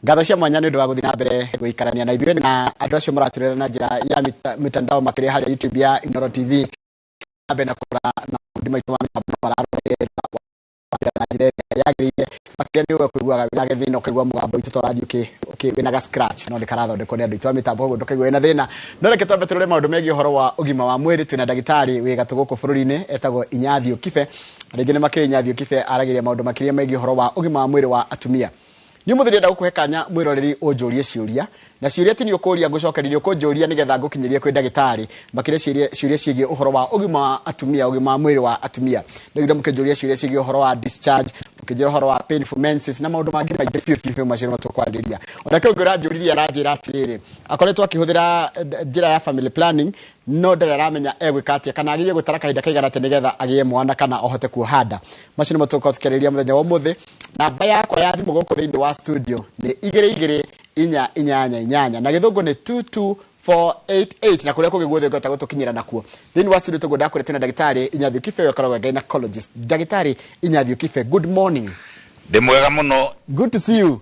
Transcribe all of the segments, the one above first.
Ngatho cia mwanya nĩ ũndũ wa gũthiĩ na mbere gũikarania na ithuĩ na andũ acio mũratũrera na njĩra ya mitandao makĩria harĩa YouTube ya Inooro TV na mbere na kũra na maũndũ maitũ ma mĩtambo mararorera na njĩra ĩrĩa yagĩrĩire. Makĩria nĩ ũwe kũiguaga wĩna gĩthĩna, ũkaigua mũgambo witũ ta ũrathiĩ wĩna ga scratch, no nĩ karathondekwo nĩ andũ aitũ a mĩtambo, koguo ndũkaigua wĩna thĩna. No reke twambe tũrore maũndũ megiĩ ũhoro wa ũgima wa mwĩrĩ. Twĩna ndagĩtarĩ wĩ gatũ gũkũ bũrũri-inĩ etagwo Inyathio Kibe. Rĩngĩ nĩ makĩũĩ Inyathio Kibe aragĩria maũndũ makĩria megiĩ ũhoro wa ũgima wa mwĩrĩ wa atumia. Niĩ ũmũthĩ ndĩrenda gũkũhe kanya mwĩroreri ũnjũrie ciũria, na ciũria ti niĩ ũkũria ngũcokerie, nĩ ũkũnjũria nĩgetha ngũkinyĩrie kwĩ ndagĩtarĩ, makĩria ciũria ciĩgiĩ ũhoro wa ũgima wa atumia, ũgima wa mwĩrĩ wa atumia. Nĩguo mũkĩnjũria ciũria ciĩgiĩ ũhoro wa discharge, mũkĩnjũria ũhoro wa painful menses na maũndũ mangĩ maingĩ biũ biũ biũ, macio nĩmo tũkwarĩrĩria. Ona kĩu ũngĩ ũranjũririe aranjĩra atĩrĩrĩ, akoretwo akĩhũthĩra njĩra ya family planning no ndarĩ aramenya egwĩka atĩa kana agĩrĩire gũtara kahinda kaigana atĩa nĩgetha agĩe mwana kana ahote kuoha nda. Macio nĩmo tũgũkorwo tũkĩarĩrĩria mũthenya wa ũmũthĩ. Namba yakwa ya thimũ gũkũ thĩinĩ wa studio nĩ 22488 na gĩthũngũ nĩ 22488, na kũrĩa kũngĩ guothe ũngĩhota gũtũkinyĩra nakuo. Thĩinĩ wa studio tũguo ndakwĩra twĩna ndagĩtarĩ Inyathio Kibe, ũrĩa ũkoragwo gynecologist. Ndagĩtarĩ Inyathio Kibe, good morning. Ndĩ mwega mũno. Good to see you.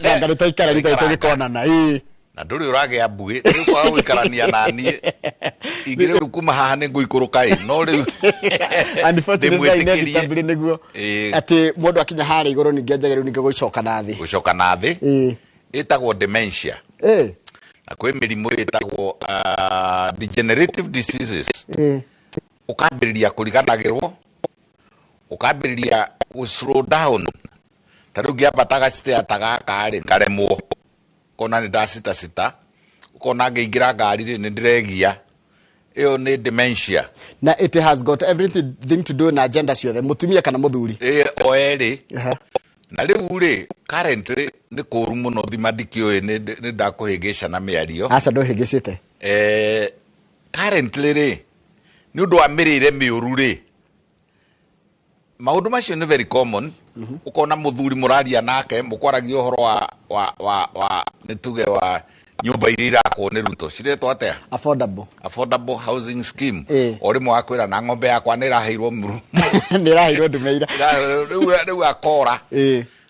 Na ngarĩ twaikara rita tũgĩkonana. Ĩĩ. Na ndũrĩ ũragĩa mbuĩ rĩu kwaga gũikarania na niĩ ingĩ rĩu kuma haha nĩ ngũikũrũka ĩ no rĩu. Unfortunately, inevitably nĩguo atĩ mũndũ akinya harĩa igũrũ ningĩ anjagia rĩu ningĩ gũcoka na thĩ. Gũcoka na thĩ. Ĩtagwo dementia. Na kwĩ mĩrimũ ĩtagwo degenerative diseases. Ũkambĩrĩria kũriganagĩrwo, ũkambĩrĩria gũ slow down. Ta rĩu ngĩambata gacitĩa ta gaka rĩ, ngaremwo, ũkona nĩ ndacitacita, ũkona ngĩingĩra ngari rĩ nĩ ndĩregia. Ĩyo nĩ dementia. Na it has got everything to do na gender ciothe, mũtumia kana mũthuri? Ĩ, o erĩ. Na rĩu rĩ, currently nĩ kũũru mũno, thima ndikĩũĩ nĩ ndakũhĩngĩca na mĩario. Aca, ndũhĩngĩcĩte. Currently rĩ, nĩ ũndũ wa mĩrĩre mĩũru rĩ, maũndũ macio nĩ very common. Ũkona mũthuri mũraria nake, mũkwaragia ũhoro wa nĩ tuge wa nyũmba iria irakwo nĩ Ruto, ciretwo atĩa? Affordable. Affordable housing scheme. O rĩmwe wakwĩra na ng'ombe yakwa nĩ ĩraheirwo mũru. Nĩ ĩraheirwo ndume ira. Rĩu akora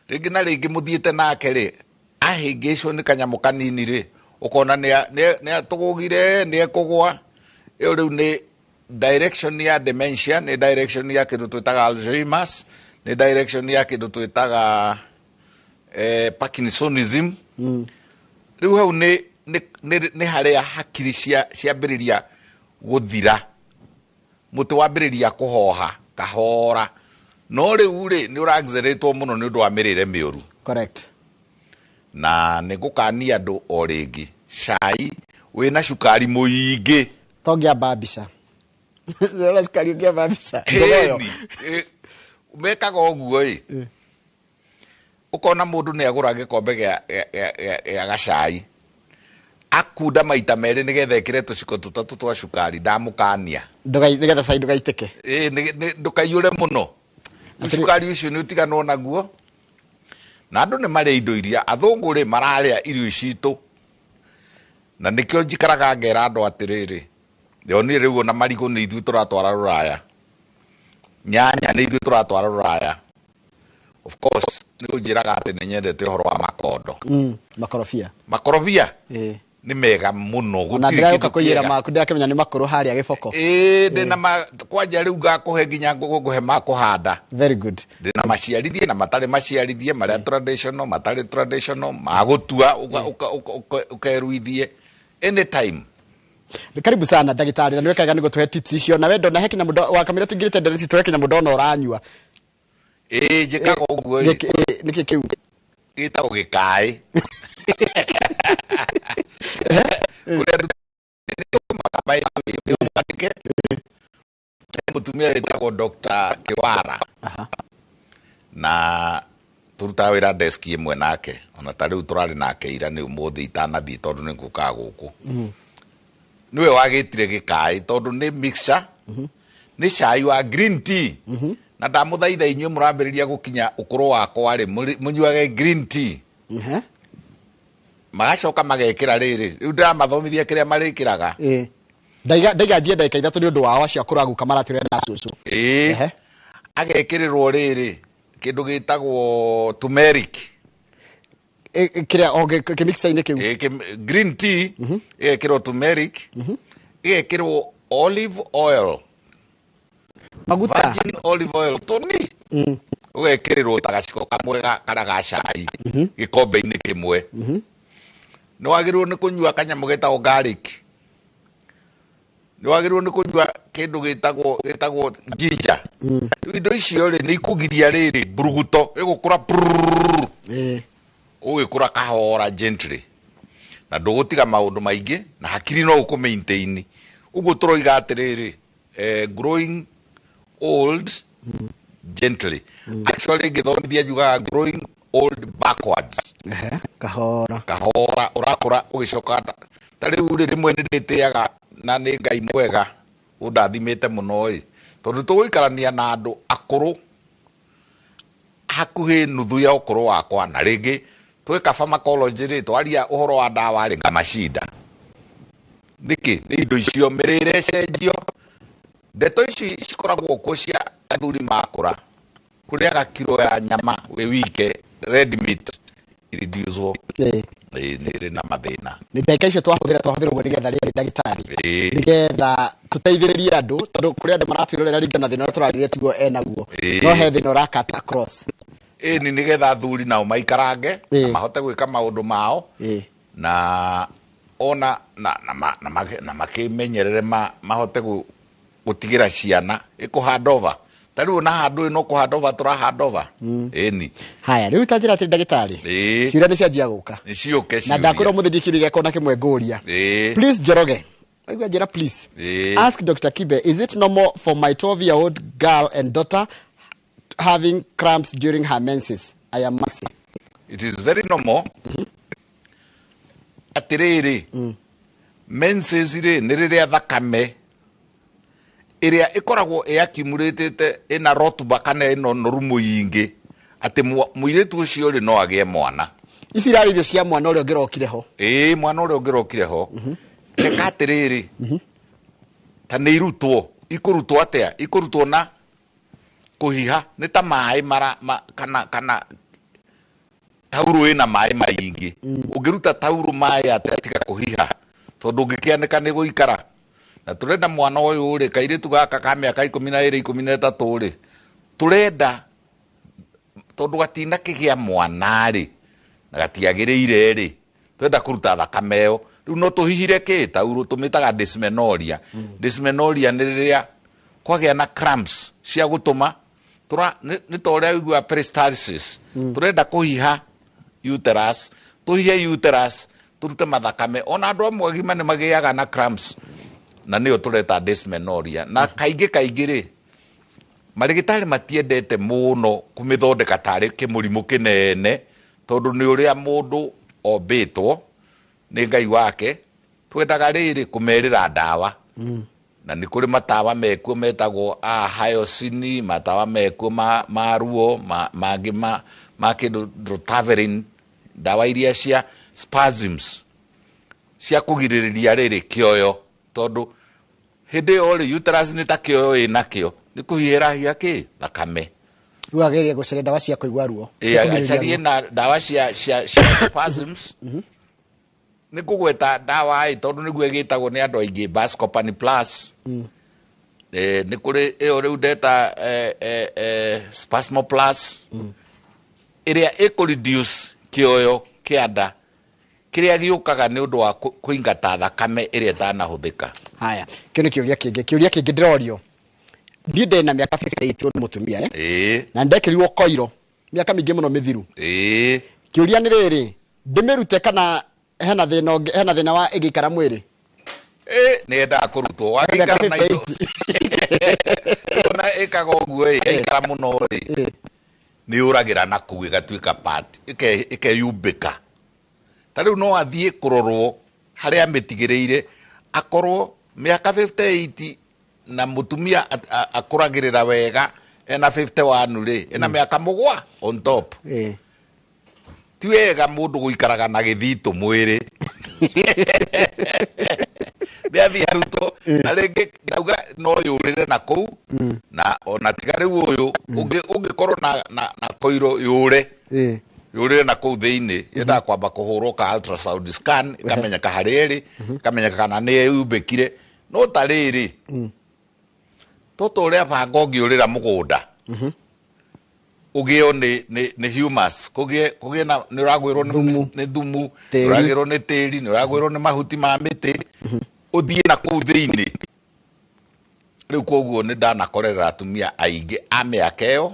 rĩngĩ na rĩngĩ mũthiĩte nake rĩ, ahĩngĩcwo nĩ kanyamũ kanini rĩ, ũkona nĩ atũgũgire, nĩ ekũgwa. Ĩyo rĩu nĩ direction ya dementia, nĩ direction ya kĩndũ twĩtaga Alzheimer's, nĩ direction ya kĩndũ twĩtaga Parkinsonism. Rĩu hau nĩ harĩa hakiri ciambĩrĩria gũthira, mũtĩ wambĩrĩria kũhoha kahora, no rĩu rĩ nĩ ũra-accelerate mũno nĩ ũndũ wa mĩrĩre mĩũru. Na nĩ ngũkania andũ o rĩngĩ, cai wĩna cukari mũingĩ. Tongĩamba mbica. Ũrĩa cukari ũngĩamba mbica. Ngogoyo. Ĩni. Mekaga ũguo ĩ, ũkona mũndũ nĩ agũra gĩkombe gĩa gacai, akunda maita merĩ nĩgetha ĩkĩre tũciko tũtatũ twa cukari. Ndamũkania. Nĩgetha cai ndũgaitĩke. Ĩ, ndũkaiyũre mũno. Cukari ũcio nĩ ũtiganwo naguo. Na andũ nĩ marĩa indo iria athũngũ rĩ mararĩa irio citũ, na nĩkĩo njikaraga ngera andũ atĩrĩrĩ, yonire rĩu ona marigũ nĩ ithuĩ tũratwara rũraya, nyanya nĩ ithuĩ tũratwara rũraya. Of course nĩ ũnjĩraga atĩ nĩ nyendete ũhoro wa makondo. Makorobia. Makorobia nĩ mega mũno. Ona gũtirĩ ndĩragũka kĩndũ kũiyĩra kĩega. Maku ndĩrakĩmenya nĩ makũrũ harĩa gĩboko. Ĩĩ, ndĩna ma kwanja rĩu ngakũhe nginya ngũkũhe ma kũhanda. Very good. Ndĩna maciarithie na matarĩ maciarithie, marĩa traditional, matarĩ traditional, ma gũtua ũkeruithie anytime. Karibu sana ndagĩtarĩ, na nĩ wekaga nĩ gũtũhe tips icio na wendo na he kinya mũndũ wa kamĩra tũingĩrĩte ndereti, tũhe kinya mũndũ ona ũranyua. Ĩĩ, njĩkaga ũguo ĩ. Nĩkĩ kĩu? Gĩtagwo gĩkaĩ kũrĩa mwandĩke mũtumia wĩtagwo Dr. Kiwara, na tũrutaga wĩra desk ĩmwe nake. Ona ta rĩu tũrarĩ nake ira, nĩ ũmũthĩ itanathiĩ tondũ nĩ ngũkaga gũkũ. Nĩwe wagĩtire gĩkaĩ tondũ nĩ mixture, nĩ cai wa green tea. Na ndamũthaitha inyuĩ mũrambĩrĩria gũkinya ũkũrũ wakwa rĩ, mũnyuage green tea. Magacoka magekĩra rĩrĩ, rĩu ndĩramathomithia kĩrĩa marĩkĩraga. Ĩĩ. Ndaiga njie ndagĩka 3 nĩ ũndũ wao acio akũrũ aguka maratwĩra na cũcũ. Ĩĩ. Agekĩrĩrwo rĩrĩ kĩndũ gĩtagwo turmeric. Kĩrĩa o kĩmixer-inĩ kĩu. Green tea ĩgekĩrwo turmeric, ĩgekĩrwo olive oil. Maguta. Virgin olive oil tũni, ũgekĩrĩrwo ta gaciko kamwe kana ga cai gĩkombe-inĩ kĩmwe. Nĩ wagĩrĩirwo nĩ kũnyua kanyamũ getagwo garlic, nĩ wagĩrĩirwo nĩ kũnyua kĩndũ gĩtagwo ginger. Rĩu indo icio rĩ, nĩ ikũgiria rĩrĩ mburuguto ĩgũkũra prrrr, ũgĩkũra kahora gently, na ndũgũtiga maũndũ maingĩ, na hakiri no ũkũ maintain. Ũguo tũroiga atĩrĩrĩ, growing old gently. Actually, ngĩthomithia njugaga growing old backwards. Ehe, kahora. Kahora ũrakũra ũgĩcoka. Ta rĩu rĩ, rĩmwe nĩ ndĩtĩaga na nĩ Ngai mwega ũndathimĩte mũno ĩ, tondũ tũgũikarania na andũ akũrũ hakuhĩ nuthu ya ũkũrũ wakwa, na rĩngĩ tweka pharmacology rĩ, twaria ũhoro wa ndawa rĩ, ngamacinda. Nĩkĩ? Nĩ indo icio, mĩrĩre ĩcenjio. Ndeto ici cikoragwo kuo cia athuri makũra kũrĩaga kiro ya nyama wĩ wike, red meat ireducwo. Ĩĩ, nĩ ĩrĩ na mathĩna. Nĩ ndagĩka icio twahũthĩra ũguo nĩgetha rĩrĩ, ndagĩtarĩ, nĩgetha tũteithĩrĩrie andũ, tondũ kũrĩ andũ maratwĩrorera rĩngĩ na thĩna ũrĩa tũrarire tiguo enaguo. No he thĩna ũrakata across. Ĩni nĩgetha athuri nao maikarange na mahote gwĩka maũndũ mao, na ona na makĩmenyerere mahote gũtigĩra ciana ĩkũ hand over. Ta rĩu ona handũ ĩno kũ hand over, tũra hand over, ĩni. Haya, rĩu ta njĩra atĩ, ndagĩtarĩ, ciũria nĩ cianjia gũka. Nĩ ciũke. Na ndakwĩra ũmũthĩ ndikĩrĩ gĩakwa na kĩmwe ngũria. Please Njoroge, aigua njĩra, please. Ask Dr. Kibe, is it normal for my 12-year-old girl and daughter having cramps during her menses? I am Mercy. It is very normal. Atĩrĩrĩ, menses rĩ, nĩ rĩrĩa thakame ĩrĩa ĩkoragwo ĩaccumulated ĩna rotuba kana ĩna ũnoru mũingĩ, atĩ mũirĩtu ũcio rĩ, no agĩe mwana. Ici irarĩ irio cia mwana ũrĩa ũngĩrokire ho. Ĩĩ, mwana ũrĩa ũngĩrokire ho. Reka atĩrĩrĩ, ta nĩ irutwo, ikũrutwo atĩa? Ikũrutwo na kũhiha, nĩ ta maĩ mara kana taurũ ĩna maĩ maingĩ. Ũngĩruta taurũ maĩ atĩa tiga kũhiha? Tondũ ũngĩkĩanĩka nĩ gũikara. Na tũrenda mwana ũyũ rĩ, kairĩtu gaka ka mĩaka 12, 13 rĩ, tũrenda tondũ gatinakĩgĩa mwana rĩ, na gatiagĩrĩire rĩ, twenda kũruta thakame ĩyo. Rĩu no tũhihire kĩ taurũ, tũmĩtaga dysmenorrhea. Dysmenorrhea nĩ rĩrĩa kwagĩa na cramps cia gũtũma tũra nĩ ta ũrĩa ũiguaga peristalsis. Tũrenda kũhiha uterus, tũhihe uterus tũrute mathakame. Ona andũ amwe agima nĩ magĩaga na cramps, na nĩyo tũreta dysmenorrhea. Na kaingĩ kaingĩ rĩ, marĩgĩtarĩ matiendete mũno kũmĩthondeka tarĩ kĩmũrimũ kĩnene, tondũ nĩ ũrĩa mũndũ ombĩtwo nĩ Ngai wake. Twendaga rĩrĩ kũmerĩra ndawa, na nĩ kũrĩ matawa mekuo metagwo a hyoscine, matawa mekuo ma ruo, mangĩ ma kĩndũ drotaverine, ndawa iria cia spasms cia kũgirĩrĩria rĩrĩ kĩoyo, tondũ hĩndĩ ĩyo rĩ, uterus nĩ ta kĩoyo ĩnakĩo, nĩ kũhihĩra hia kĩ thakame. Rĩu agĩrĩire gũcaria ndawa cia kũigua ruo, cia kũgirĩrĩria acarie ruo. Na ndawa cia spasms nĩ kũgweta ndawa ĩ, tondũ nĩguo ĩgĩtagwo nĩ andũ aingĩ Buscopan Plus. Nĩ kũrĩ ĩyo rĩu ndeta Spasmo Plus, ĩrĩa ĩkũ reduce kĩoyo kĩa nda kĩrĩa gĩũkaga nĩ ũndũ wa kũingata thakame ĩrĩa ĩtanahũthĩka. Haya, kĩu nĩ kĩũria kĩngĩ. Kĩũria kĩngĩ ndĩrorio, niĩ ndĩ na mĩaka 58, nĩ mũtumia, eh? Na ndekĩrirwo koiro mĩaka mĩingĩ mũno mĩthiru. Kĩũria nĩ rĩrĩ, ndĩmĩrute kana hena thĩna ũngĩ, hena thĩna wa ĩngĩikara mwĩrĩ? Ĩ, nĩ yendaga kũrutwo wagĩikara na indo ona ĩkaga ũguo ĩ, yaikara mũno rĩ, nĩ yũragĩra na kũu ĩgatuĩka part ĩkeyumbĩka. Ta rĩu no athiĩ kũrorwo harĩa amĩtigĩrĩire, akorwo mĩaka 58 na mũtumia akũragĩrĩra wega ena 51 rĩ, ena mĩaka 7 on top. Ti wega mũndũ gũikaraga na gĩthitũ mwĩrĩ. Nĩ athiĩ arutwo, na rĩngĩ ndauga no yũrĩre na kũu, na ona tiga rĩu ũyũ ũngĩkorwo na koiro yũre. Yũrĩre na kũu thĩinĩ, yendaga kwamba kũhũrwo ka ultrasound scan, ĩkamenyeka harĩa ĩrĩ, ĩkamenyeka kana nĩ yumbĩkire. No ta rĩrĩ, tũtũ ũrĩa banga ũngĩũrĩra mũgũnda, ũgĩo nĩ humus, kũgĩe na nĩ ũragwĩrwo Thumu. nĩ thumu, Tĩri. nĩ ũragĩrwo nĩ tĩri, nĩ ũragwĩrwo nĩ mahuti ma mĩtĩ, ũthiĩ na kũu thĩinĩ. Rĩu koguo nĩ ndanakorerera atumia aingĩ a mĩaka ĩyo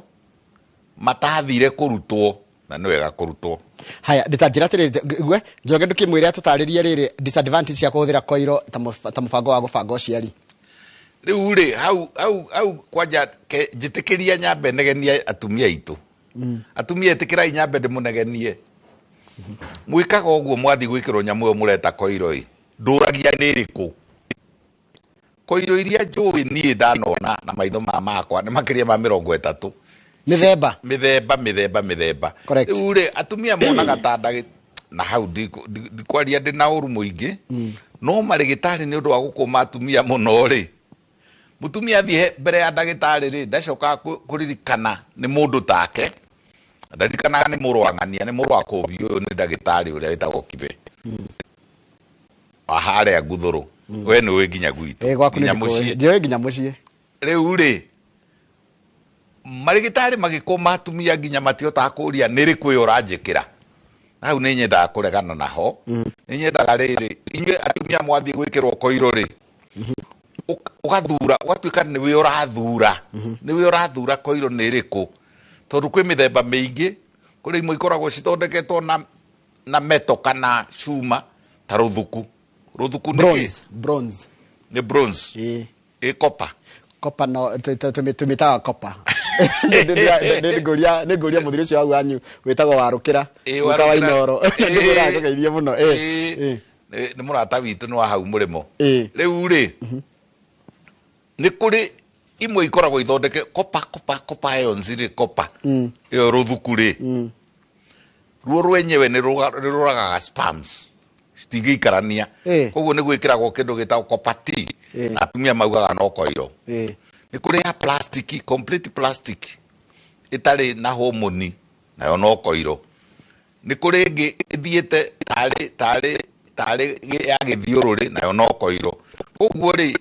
matathire kũrutwo, na nĩ wega kũrutwo. Haya, ndĩtanjĩra atĩrĩrĩ, gwe Njoroge, ndũkĩmwĩre atũtarĩrie rĩrĩ disadvantage cia kũhũthĩra koiro ta mũbango wa gũbanga ũciari. Rĩu rĩ, hau hau hau kwanja ke njĩtĩkĩria nyambe negenie atumia aitũ. Atumia, ĩtĩkĩrai nyambe ndĩmũnegenie. Mwĩkaga ũguo mwathiĩ gwĩkĩrwo nyamũ ĩyo mũreta koiro ĩ, ndũragia nĩ ĩrĩkũ. Koiro iria njũĩ niĩ ndanona na maitho makwa nĩ makĩria ma 30. Mĩthemba. Mĩthemba, mĩthemba, mĩthemba. Rĩu rĩ, atumia monaga ta ndagĩ na hau ndikwaria ndĩ na ũru mũingĩ, no marĩgĩtarĩ nĩ ũndũ wa gũkũma atumia mũno rĩ, mũtumia athiĩ mbere ya ndagĩtarĩ rĩ, ndacokaga kũririkana nĩ mũndũ take, ndaririkanaga nĩ mũrũ wa ng'ania, nĩ mũrũ wa kũbi, ũyũ nĩ ndagĩtarĩ ũrĩa wĩtagwo Kibe wa harĩa Nguthũrũ. We nĩ ũĩ nginya gwitũ, Gwaku nĩ nginya ndĩkũĩ. mũciĩ. Njũĩ nginya mũciĩ. Rĩu rĩ, marĩgĩtarĩ magĩkũma atumia nginya matihotaga kũria nĩ rĩkũ ĩyo ũranjĩkĩra. Hau nĩ nyendaga kũregana naho. Nĩ nyendaga rĩrĩ, inyuĩ atumia mwathiĩ gwĩkĩrwo koiro rĩ, ũgathura, ũgatuĩka nĩwe ũrathura. Nĩwe ũrathura koiro nĩ ĩrĩkũ. Tondũ kwĩ mĩthemba mĩingĩ, kũrĩ imwe ikoragwo cithondeketwo na meto kana cuma ta rũthuku. Rũthuku nĩ kĩ? Bronze, bronze. Nĩ bronze. Ĩĩ. Ĩ copper. Copper no tũmĩtaga copper. Nĩ ngũria mũthuri ũcio hau wanyu wĩtagwo Warũkĩra. Ĩĩ, Mũka wa Warũkĩra. Inooro. Ĩĩ. Nĩguo ũrakũgeithia mũno. Ĩĩ. Ĩĩ. Ĩĩ. Nĩ mũrata witũ nĩ wa hau mũrĩmo. Ĩĩ. Rĩu rĩ, nĩ kũrĩ imwe ikoragwo ithondeke copper, copper, copper irons rĩ, copper. Ĩyo rũthuku rĩ. Ruo rwenyewe nĩ rũragaga spams. Citingĩikarania. Koguo nĩ gwĩkĩragwo kĩndũ gĩtagwo copper T. Na atumia maugaga no koiro. Nĩ kũrĩ ya plastic, complete plastic ĩtarĩ na homoni, nayo no koiro. Nĩ kũrĩ ĩngĩ ĩthiĩte tarĩ ya gĩthiũrũrĩ, nayo no koiro. Koguo rĩ,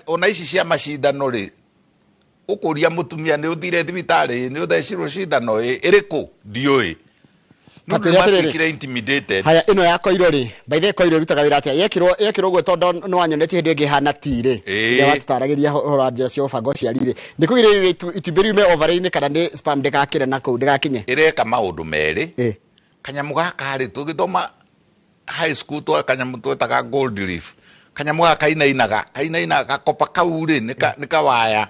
ona ici cia macindano rĩ, ũkũria mũtumia nĩ ũthire thibitarĩ, nĩ ũthecirwo cindano ĩrĩkũ? Ndiũĩ. Nĩ Atĩrĩ, atĩrĩrĩ. matuĩkire intimidated. Haya, ĩno ya koiro rĩ, by the way, koiro ĩrutaga wĩra atĩa? Yekĩrwo ũguo tondũ nĩ wanyonetie hĩndĩ ĩngĩ ĩhana tea rĩ. Ĩrĩa watũtaragĩria ũhoro wa njĩra cia ũbanga ũciari rĩ. Nĩ kũgirĩrĩria itumbĩ riume ovary-inĩ kana nĩ sperm ndĩgakĩre na kũu, ndĩgakinye? Ĩreka maũndũ merĩ. Kanyamũ gaka rĩ, tũgĩthoma high school twa kanyamũ twetaga gold leaf. Kanyamũ gaka kainainaga, kainainaga gakopa kau rĩ, nĩ kawaya.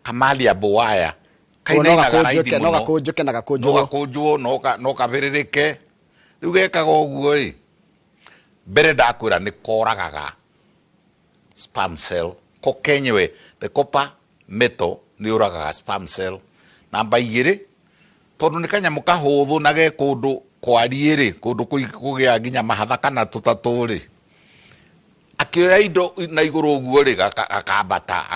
Kamalleable wire. Koguo no Kainainaga raithi gakũnjũke, no mũno. gakũnjũke na gakũnjũrwo. No gakũnjwo, no kabĩrĩrĩke. Rĩu gekaga ũguo ĩ, mbere ndakwĩra nĩ koragaga sperm cell. Ko kenyewe, the copper metal nĩ yũragaga sperm cell. Namba igĩrĩ, tondũ nĩ kanyamũ kahũthũ na ge kũndũ kwariĩ rĩ, kũndũ kũgĩa nginya mahatha kana tũtatũ rĩ, akĩoya indo na igũrũ ũguo rĩ, gakambata,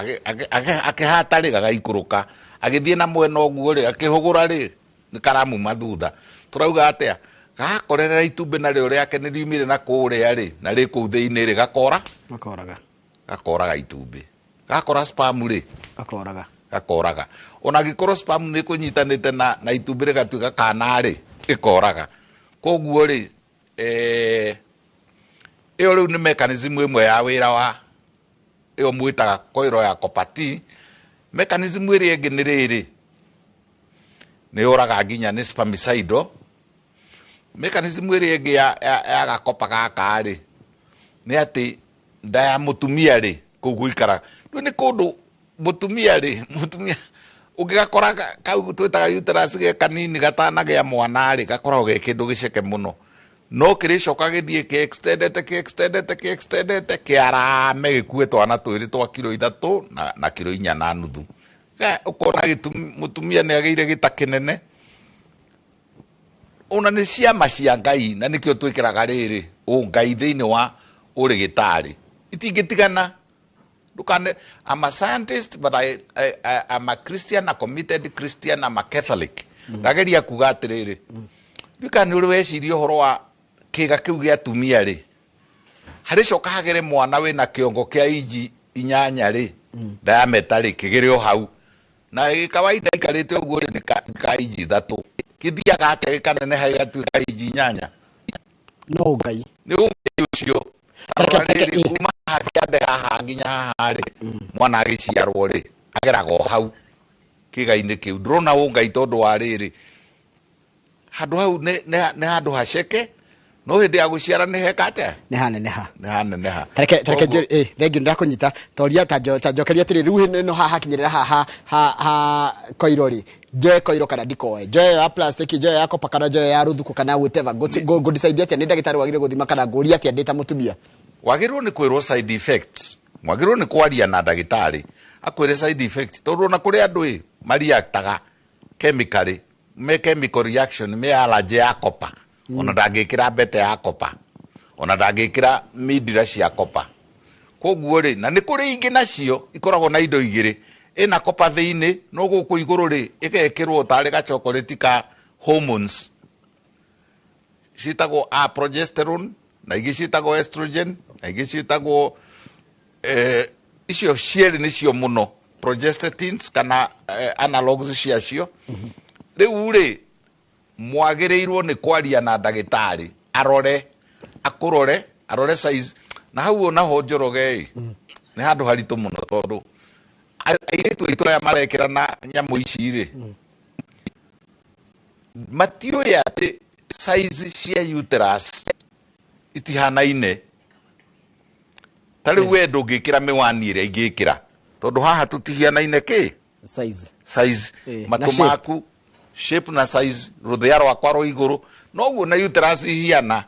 akĩhata rĩ, gagaikũrũka, agĩthiĩ na mwena ũguo rĩ, akĩhũgũra rĩ, nĩ karamuma thutha. Tũrauga atĩa? Gakorerera itumbĩ narĩo rĩake nĩ riumire na kũrĩa rĩ, na rĩ kũu thĩinĩ rĩ, gakora? Gakoraga. Gakoraga itumbĩ. Gakora sperm rĩ? Gakoraga. Gakoraga. Ona angĩkorwo sperm nĩ kũnyitanĩte na itumbĩ rĩgatuĩka kana rĩ, ĩkoraga. Koguo rĩ, ĩyo rĩu nĩ mechanism ĩmwe ya wĩra wa ĩyo mwĩtaga koiro ya copper T. Mechanism ĩrĩa ĩngĩ nĩ rĩrĩ, nĩ yũraga nginya nĩ spermicidal. Mechanism ĩrĩa ĩngĩ ya gakopa gaka rĩ, nĩ atĩ nda ya mũtumia rĩ, kũu gũikara. Rĩu nĩ kũndũ mũtumia rĩ, mũtumia ũngĩgakora kau twĩtaga uterus ge kanini gatanagĩa mwana rĩ, gakoragwo ge kĩndũ gĩceke mũno. No kĩrĩcoka gĩthiĩ kĩ extendete, kĩ extendete, kĩ extendete, kĩarame gĩkue twana twĩrĩ twa kiro ithatũ na kiro inya na nuthu. Ũkona mũtumia nĩ agĩire gĩta kĩnene. Ona nĩ ciama cia Ngai, na nĩkĩo twĩkĩraga rĩrĩ, ũngai thĩinĩ wa ũrĩgĩtarĩ. Itingĩtigana. Ndũkane, I'm a scientist, but I'm a Christian, a committed Christian, I'm a Catholic. Ndageria kuga atĩrĩrĩ, ndika nĩ ũrĩ weciria ũhoro wa kĩga kĩu gĩa atumia rĩ, harĩ coka hagere mwana wĩna kĩongo kĩa inji 8 rĩ, diameter rĩ, kĩgĩre o hau. Na kawaida ikarĩte ũguo rĩ, nĩ ka inji 3. Kĩthiaga atĩa gĩkaneneha gĩgatuĩka inji 8? No Ngai. Nĩ ũngai ũcio. Kuma haha kĩande haha nginya haha rĩ, mwana agĩciarwo rĩ, ageraga o hau kĩga-inĩ kĩu. Ndũrona ũngai tondũ wa rĩrĩ, handũ hau nĩ handũ haceke, no hĩndĩ ya gũciara nĩ heka atĩa? Nĩ haneneha. Nĩ haneneha. Tareke thengiũ ndakũnyita. Toria ta njokeria atĩrĩ, rĩu ĩno haha hakinyĩrĩra haha ha koiro rĩ, njoe koiro kana ndikoe, njoe ya plastic, njoe ya copper kana njoe ya rũthuku kana whatever, ngũ decide atĩa? Nĩ ndagĩtarĩ wagĩrĩirwo gũthima kana ngũria atĩa ndĩ ta mũtumia? Wagĩrĩirwo nĩ kwĩrwo side effects. Mwagĩrĩirwo nĩ kwaria na ndagĩtarĩ akwĩre side effects, tondũ ona kũrĩ andũ ĩ mariactaga chemically, me chemical reaction, me allergy ya copper. Ona ndangĩkĩra mbete ya copper, ona ndangĩkĩra mindira cia copper. Koguo rĩ, na nĩ kũrĩ ingĩ nacio ikoragwo na indo igĩrĩ, ĩna copper thĩinĩ, no gũkũ igũrũ rĩ ĩgekĩrwo tarĩ gachocolate ka hormones ciĩtagwo a progesterone, na ingĩ ciĩtagwo estrogen, na ingĩ ciĩtagwo icio cierĩ nĩcio mũno progestatins kana analogs ciacio. Rĩu rĩ, mwagĩrĩirwo nĩ kwaria na ndagĩtarĩ arore, akũrore, arore size. Na hau onaho Njoroge ĩ, nĩ handũ haritũ mũno tondũ airĩtu aitũ aya marekĩra na nyamũ ici rĩ, matiũĩ atĩ size cia uterus itihanaine. Ta rĩu we ndũngĩkĩra mĩwani ĩrĩa ingĩkĩra tondũ haha tũtihianaine kĩ? Size. Size. Matũ maku shape na size, rũthĩa rwakwa rwa igũrũ noguo na uterus ihiana.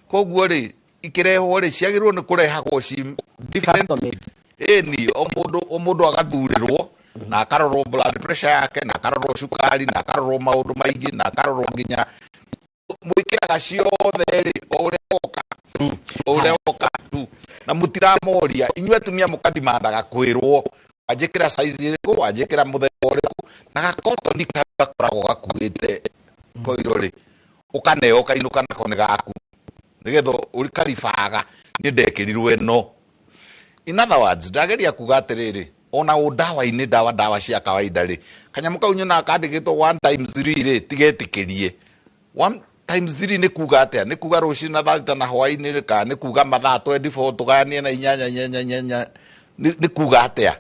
Koguo rĩ, ikĩrehwo rĩ, ciagĩrĩirwo nĩ kũrehagwo ci different. Ĩni, o mũndũ agathurĩrwo na akarorwo blood pressure yake, na akarorwo cukari, na akarorwo maũndũ maingĩ, na akarorwo nginya mwĩkĩraga ciothe rĩ, o ũrĩa woka tu, o ũrĩa woka tu. Na mũtiramoria, inyuĩ atumia mũkadimandaga kwĩrwo wanjĩkĩra size ĩrĩkũ, wanjĩkĩra mũthemba ũrĩkũ, na gakotoni kau gakoragwo gakuĩte koiro rĩ, ũkaneo ũkainũka nako nĩ gaku, nĩgetha ũkaribaga nĩ ndekĩrirwo ĩno. In other words, ndageria kuga atĩrĩrĩ, ona ũ ndawa-inĩ, ndawa cia kawaida rĩ, kanyamũ kau nyonaga kandĩkĩtwo 1 times 3 rĩ, tigetĩkĩrie. 1 times 3 nĩ kuga atĩa? Nĩ kuga rũcinĩ na thaa thita na hwaĩ-inĩ rĩ, kana nĩ kuga mathaa 24 tũgayanie na inyanya, inyanya, inyanya, nĩ kuga atĩa?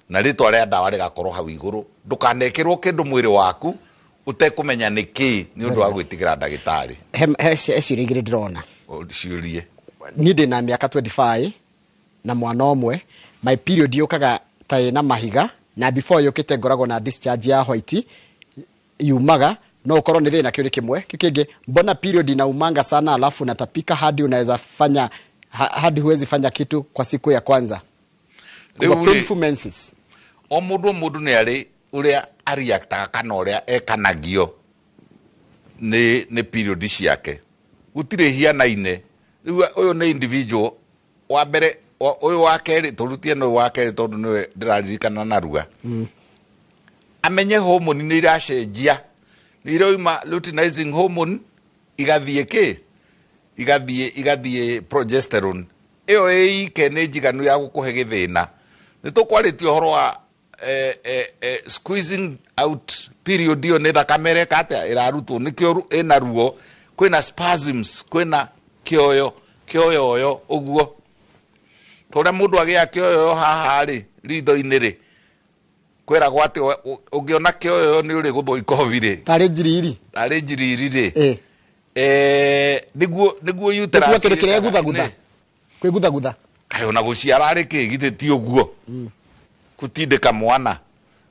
Na rĩtwa rĩa ndawa rĩgakorwo hau igũrũ. Ndũkanekĩrwo kĩndũ mwĩrĩ waku ũtekũmenya nĩ kĩ, nĩ ũndũ wa gwĩtigĩra ndagĩtarĩ. He ciũria igĩrĩ ndĩrona. Ciũrie. Niĩ ndĩ na mĩaka 25 na mwana ũmwe. My period yũkaga ta ĩna mahiga, na before yũkĩte ngoragwo na discharge ya white yumaga, no ũkorwo nĩ thĩna. Kĩũria kĩmwe. Kĩu kĩngĩ, mbona period inaumanga sana alafu natapika hadi unaweza fanya hadi huwezi fanya kitu kwa siku ya kwanza? Rĩu rĩ, painful menses. O mũndũ o mũndũ nĩ arĩ ũrĩa areactaga kana ũrĩa ekanagio nĩ period ciake. Gũtirĩ hianaine. Rĩu ũyũ nĩ individual wa mbere, ũyũ wa kerĩ, tũrutie na ũyũ wa kerĩ tondũ nĩwe ndĩraririkana narua. Amenye hormone nĩ iracenjia, nĩ irauma luteinizing hormone igathiĩ kĩ? Igathiĩ progesterone. Ĩyo ĩ ike nĩ njiganu ya gũkũhe gĩthĩna. Nĩ tũkwarĩtie ũhoro wa squeezing out period ĩyo nĩ thakame ĩreka atĩa? Ĩrarutwo, nĩkĩo ĩna ruo, kwĩna spasms, kwĩna kĩoyo, kĩoyoyo ũguo. Ta ũrĩa mũndũ agĩa kĩoyoyo haha rĩ, ritho-inĩ rĩ, kwĩragwo atĩ ũngĩona kĩoyoyo nĩ ũrĩ gũthwo ikobi rĩ. Tarĩ njiriri. Tarĩ njiriri rĩ. Nĩguo uterus Nĩguo kĩndũ kĩrĩa ĩkaga ĩguthagutha. nĩ. Kwĩguthagutha. Kaĩ ona gũciara rĩ kĩ, githĩ ti ũguo? Gũtindĩka mwana.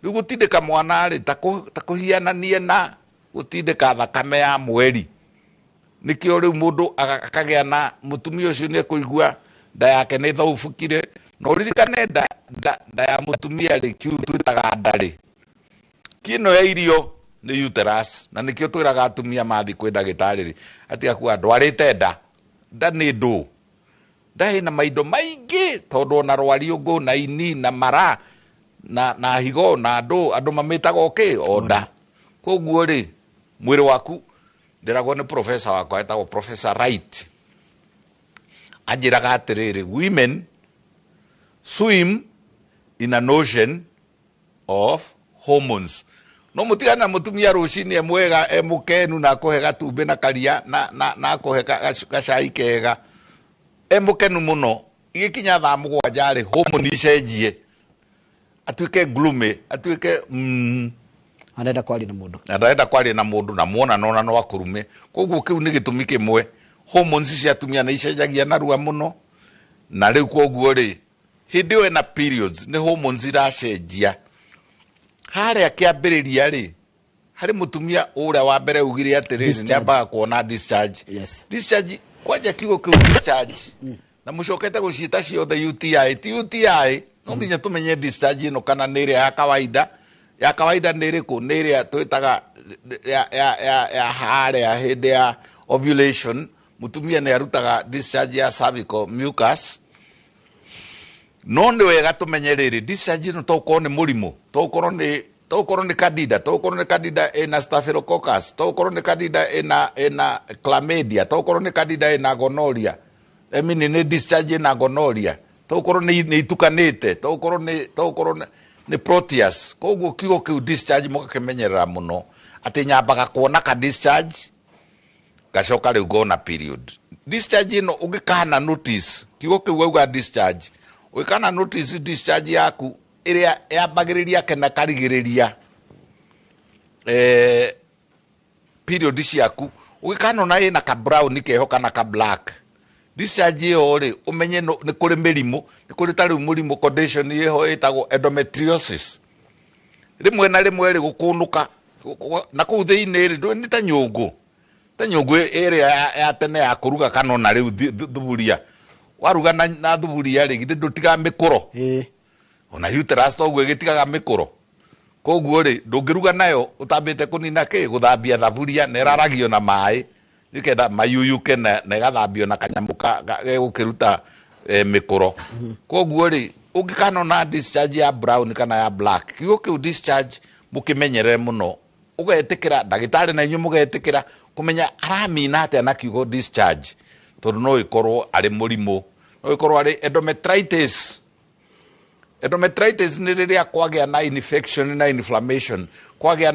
Rĩu gũtindĩka mwana rĩ, ta kũhiananie na gũtindĩka thakame ya mweri. Nĩkĩo rĩu mũndũ akagĩa na mũtumia ũcio nĩ ekũigua nda yake nĩ thaũbũkire. Na ũririkane nda ya mũtumia rĩ, kĩu twĩtaga nda rĩ, kĩno ya irio nĩ uterus. Na nĩkĩo twĩraga atumia mathiĩ kwĩ ndagĩtarĩ rĩ, atĩ akuga ndwarĩte nda. Nda nĩ ndũ. Nda ĩna maindo maingĩ tondũ ona rwariũngũ na ini na mara na higo na andũ, andũ mamĩtaga o kĩ? O nda. Koguo rĩ, Mwĩrĩ waku, ndĩragwo nĩ professor wakwa etagwo Professor Wright, anjĩraga atĩrĩrĩ, women swim in an ocean of hormones. No mũtigane na mũtumia rũcinĩ e mwega, e mũkenu, na akũhe gatumbĩ na karia na akũhe gacai kega, e mũkenu mũno. Igĩkinya thaa 7 rĩ, hormone icenjie, atuĩke gloomy, atuĩke Arenda kwaria na mũndũ. Na ndarenda kwaria na mũndũ, na muona nona no akũrume. Koguo kĩu nĩ gĩtũmi kĩmwe, hormones cia atumia nĩ icenjagia narua mũno. Na rĩu koguo rĩ, hĩndĩ ĩyo ena periods nĩ hormones iracenjia. Harĩa kĩambĩrĩria rĩ, harĩ mũtumia ũrĩa wa mbere ugire atĩrĩrĩ, nĩ Discharge. ambaga kuona discharge. Discharge, kwanja kiugo kĩu discharge, na mũcokete gũciĩta ciothe UTI, ti UTI. No nginya tũmenye discharge ĩno kana nĩ ĩrĩa ya kawaida. Ya kawaida nĩ ĩrĩkũ? Nĩ ĩrĩa twĩtaga ya harĩa hĩndĩ ya ovulation, mũtumia nĩ arutaga discharge ya cervical mucus. No nĩ wega tũmenye rĩrĩ, discharge ĩno to ũkorwo nĩ mũrimũ, to ũkorwo nĩ candida, to ũkorwo nĩ candida ĩna staphylococcus, to ũkorwo nĩ candida ĩna chlamydia, to ũkorwo nĩ candida ĩna gonorrhea. I mean, nĩ discharge ĩna gonorrhea, to ũkorwo nĩ itukanĩte, to ũkorwo nĩ proteus. Koguo kiugo kĩu discharge mũgakĩmenyerera mũno, atĩ nyambaga kuona ka discharge, gacoka rĩu ngona period. Discharge ĩno ũngĩkana notice, kiugo kĩu wauga discharge, ũngĩkana notice discharge yaku ĩrĩa yambagĩrĩria kana karigĩrĩria, period ciaku, ũngĩkanona ĩna ka brown keho kana ka black discharge ĩyo rĩ, ũmenye nĩ kũrĩ mĩrimũ, nĩ kũrĩ ta rĩu mũrimũ condition ĩho ĩtagwo endometriosis. Rĩmwe na rĩmwe rĩ, gũkũnũka na kũu thĩinĩ rĩ, ndũĩ nĩ ta nyũngũ, ta nyũngũ ĩrĩa ya tene ya kũruga kana ona rĩu thuburia. Waruga na thuburia rĩ, githĩ ndũtigaga mĩkũro? Ona uterus toguo ĩgĩtigaga mĩkũro. Koguo rĩ, ndũngĩruga nayo ũtambĩte kũnina kĩ, gũthambia thaburia, na ĩraragio na maĩ, nĩketha mayuyuke na ĩgathambio na kanyamũ gegũkĩruta mĩkũro. Koguo rĩ, ũngĩkanona discharge ya brown kana ya black, kiugo kĩu discharge mũkĩmenyerere mũno, ũgetĩkĩra ndagĩtarĩ na inyuĩ mũgetĩkĩra kũmenya aramina atĩa na kiugo discharge, tondũ no ĩkorwo arĩ mũrimũ, no ĩkorwo arĩ endometritis. Endometritis nĩ rĩrĩa kwagĩa na infection na inflammation, kwagĩa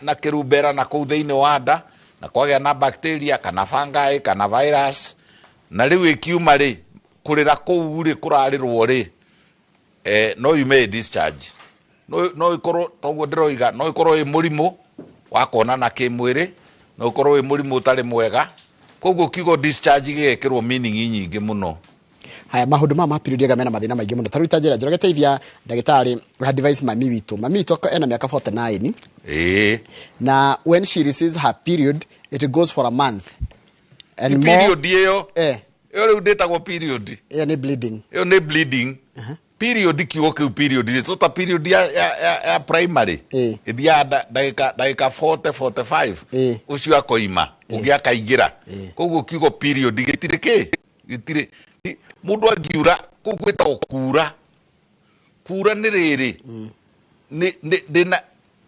na kĩrumbera na kũu thĩinĩ wa nda, na kwagĩa na bacteria kana fungi kana virus, na rĩu ĩkiuma rĩ, kũrĩra kũu rĩ, kũrarĩrwo rĩ, no yume discharge. No ĩkorwo toguo ndĩroiga, no ĩkorwo ĩ mũrimũ wa kuonana kĩmwĩrĩ, no ĩkorwo ĩ mũrimũ ũtarĩ mwega. Koguo kiugo discharge gĩgekĩrwo meaning nyingĩ mũno. Haya, maũndũ maya ma period mena mathĩna maingĩ mũno. Ta rĩu ta njĩra, Njoroge teithia ndagĩtarĩ advice mami witũ. Mami witũ ena mĩaka 49. Na when she receives her period, it goes for a month. And Ti more period ĩyo. Ĩyo rĩu ndĩtagwo period. Ĩyo nĩ bleeding. Ĩyo nĩ bleeding. Period kiugo kĩu period nĩ tota period ya primary. Ĩthiaga ndagĩka 40, 45. Ũcio akoima, ũngĩ akaingĩra. Koguo kiugo period gĩtirĩ kĩ? Gĩtirĩ. Mũndũ angiura, kũu gwĩtagwo kura. Kura nĩ rĩrĩ. Nĩ, ndĩna,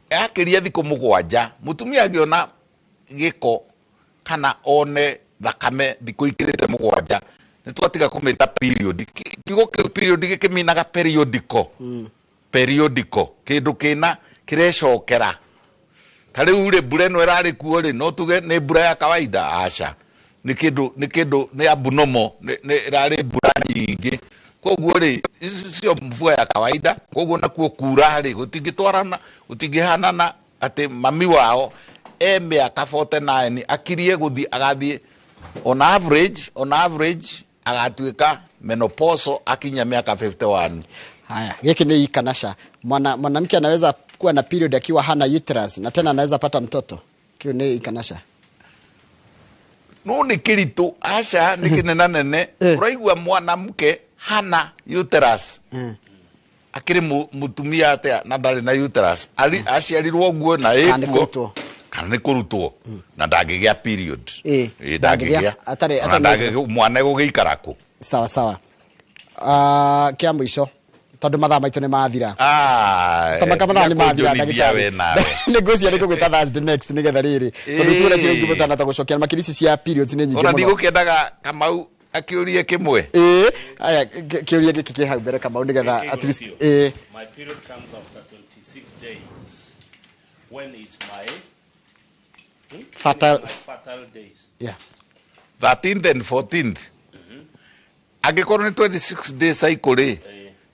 yakĩria thikũ 7, mũtumia angĩona gĩko kana one thakame thikũ ikĩrĩte 7, nĩ twatiga kũmĩta period. Kiugo kĩu period gĩkĩminaga periodical. Periodical, kĩndũ kĩna kĩrecokera. Ta rĩu rĩ, mbura ĩno ĩrarĩ kuo rĩ, no tuge nĩ mbura ya kawaida? Aca. Nĩ kĩndũ, nĩ kĩndũ, nĩ abnormal, nĩ ĩrarĩ mbura nyingĩ. Koguo rĩ, ici cio mvua ya kawaida. Koguo nakuo kura rĩ, gũtingĩtwarana, gũtingĩhanana atĩ mami wao e mĩaka 49 akirie gũthiĩ, agathiĩ on average agatuĩka menopausal akinya mĩaka 51. Haya, gĩkĩ nĩ ikanasha. Mwanamke anaweza kuwa na period akiwa hana uterus na tena anaweza pata mtoto. Kĩu nĩ ikanasha. No nĩ kĩritũ, aca nĩ kĩnena nene. Ũraigua mwanamke hana uterus. Akĩrĩ mũtumia atĩa na ndarĩ na uterus? Aciarirwo ũguo na Kana nĩ ĩkuo. kũrutwo. Kana nĩ kũrutwo. Na ndangĩgĩa period. Ndangĩgĩa. Ndangĩgĩa. Atarĩ Ona na uterus. ndangĩgĩa, mwana egũgĩikara kũ? Sawa, sawa. Kĩa mũico. Tondu mathaa maitũ nĩ mathira. Tamaka mathaa nĩ mathira ndagĩtarĩ. Nĩ ngwĩciria nĩ ngũgwĩta Thursday next nĩgetha rĩrĩ. Tondũ ciũria cio ingĩ mũtanahota gũcokia makĩria ici cia periods nĩ nyingĩ Ona mũno. ndigũkĩendaga Kamau akĩũrie kĩmwe. Ĩĩ, aya kĩũria gĩkĩ kĩ hau mbere Kamau nĩgetha at least ĩĩ. My period comes after 26 days. When is my Fertile my fertile days? Yeah. 13th and 14th. Angĩkorwo nĩ 26 day cycle rĩ,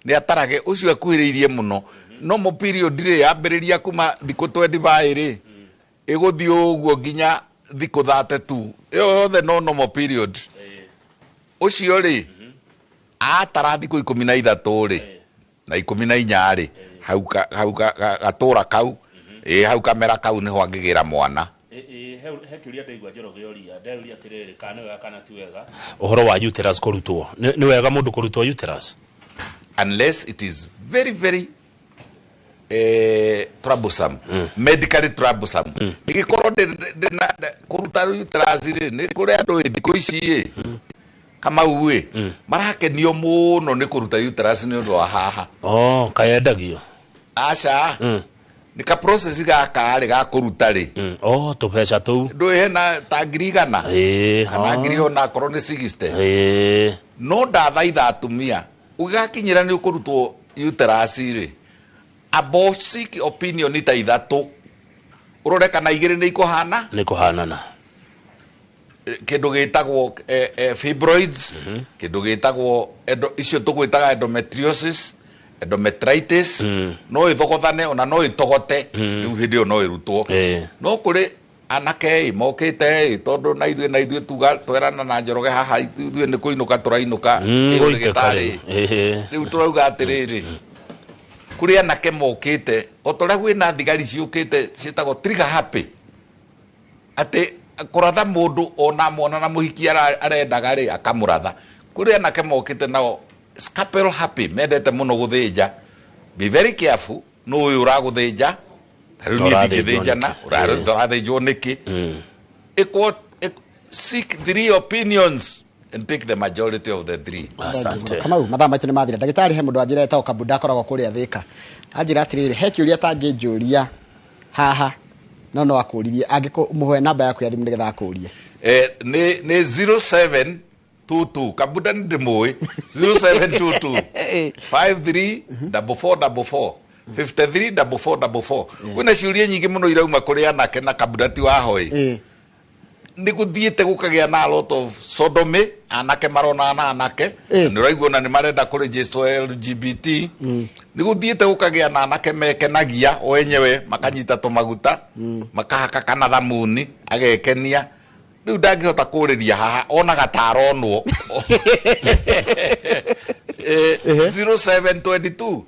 nĩ atarage ũcio akuhĩrĩirie mũno. No mo period rĩ yambĩrĩria kuma thikũ 25 rĩ, ĩgũthiĩ ũguo nginya thikũ 32. Ĩyo yothe no normal period. Ũcio rĩ, atara thikũ 13 rĩ, na 14 rĩ, hau hau gatũra kau, ĩ hau kamera kau nĩho angĩgĩra mwana. He kĩũria ndaigua Njoroge oria, ndeuria atĩrĩrĩ, kana nĩ wega kana ti wega ũhoro wa uterus kũrutwo. Nĩ wega mũndũ kũrutwo uterus? Unless it is very very troublesome, medically troublesome. Ĩgĩkorwo kũruta uterus rĩ, nĩ kũrĩ andũ thikũ ici ĩ Kamau ĩ marakenio mũno nĩ kũruta uterus nĩ ũndũ wa haha. Oh, kayendagio? Aca, nĩ ka process gaka rĩ ga kũruta rĩ. Oh, tũbeca tũu. Ndũĩ hena ta 100,000 kana ngiri ona akorwo nĩ 60. No ndathaitha atumia ũgĩgakinyĩra nĩ ũkũrutwo uterus rĩ, abo seek opinion ta ithatũ ũrore kana igĩrĩ nĩ ikũhana. Nĩ kũhanana. Kĩndũ gĩtagwo fibroids, kĩndũ gĩtagwo icio tũgwĩtaga endometriosis, endometritis, no ĩthogothane ona no ĩtogote, rĩu hĩndĩ ĩyo no ĩrutwo. No kũrĩ anake ĩ mokĩte ĩ tondũ na ithuĩ tuga twerana na Njoroge haha ithuĩ nĩ kũinũka tũrainũka kĩũrĩ gĩtarĩ. Rĩu tũrauga atĩrĩrĩ, kũrĩ anake mokĩte o ta ũrĩa kwĩna thigari ciũkĩte ciĩtagwo trigger happy, atĩ kũratha mũndũ ona mwana na mũhiki arendaga rĩ akamũratha. Kũrĩ anake mokĩte nao scalpel happy, mendete mũno gũthĩnja. Be very careful, nũ ũyũ ũragũthĩnja? Rĩu niĩ ndingĩthĩnjana, ũrathĩnjwo nĩkĩ? Ĩkwo seek three opinions and take the majority of the three. Asante. Kamau, mathaa maitũ nĩ mathira. Ndagĩtarĩ he mũndũ anjĩra etagwo Kabunda akoragwo kũrĩa Thĩka. Anjĩra atĩrĩrĩ, he kĩũria atangĩnjũria haha no no akũririe, angĩkũmũhe namba yaku ya thimũ nĩgetha akũrie. Nĩ 0722 Kabunda nĩ ndĩmũĩ 0722 53 4444 53 4444. Kwĩna ciũria nyingĩ mũno irauma kũrĩ anake na Kabunda ti wahoi. Nĩ gũthiĩte gũkagĩa na a lot of sodomy, anake maronana na anake, nĩ ũraigua ona nĩ marenda kũregister LGBT. Nĩ gũthiĩte gũkagĩa na anake mekenagia o enyewe, makanyita tũmaguta, makahaka kana thamuni, agekenia. Rĩu ndangĩhota kũrĩria haha, onaga ta aronwo. 0722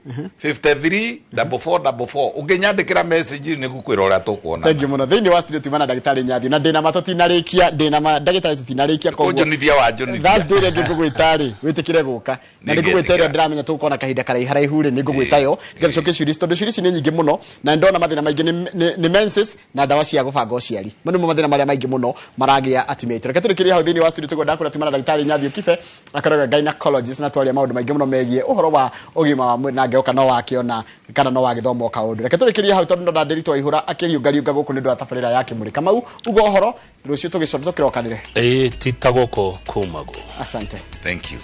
53 4444. Ũngĩnyandĩkĩra message nĩ ngũkwĩra ũrĩa tũkuonana. Thank you mũno. Thĩinĩ wa studio tumana ndagĩtarĩ Nyathio na ndĩna ma tũtinarĩkia, ndĩna ma ndagĩtarĩ tũtinarĩkia koguo. Kũnjũnithia wanjũnithia. Thursday ĩrĩa ĩngĩ ngũgwĩta rĩ, wĩtĩkĩre gũka. Na nĩ ngũgwĩta ĩrĩa ndĩramenya tũgũkorwo na kahinda karaiharaihu rĩ, nĩ ngũgwĩta yo. Nĩgetha tũcokie ciũria ici, tondũ ciũria ici nĩ nyingĩ mũno na nĩndona mathĩna maingĩ nĩ menses na ndawa cia gũbanga ũciari. Mau nĩmo mathĩna marĩa maingĩ mũno maragĩa atumia aitũ. Reke tũrĩkĩrie hau thĩinĩ wa studio tũgwenda kũrĩa tumana ndagĩtarĩ Nyathio Kibe, akoragwo gynecologist na twaria maũndũ maingĩ mũno megiĩ ũhoro wa ũgima wa mwĩrĩ na ngĩhoka no wakĩona kana no wagĩthoma o kaũndũ. Reke tũrĩkĩrie hau tondũ ndona Ndĩritũ Waihũra akĩriũngariũnga gũkũ nĩ ũndũ wa tabarĩra ya Kĩmũrĩ. Kamau, uga ũhoro rũciũ tũgĩcoka tũkĩrokanĩre. Ĩĩ, ti ta gũkũ kumagwo. Asante. Thank you.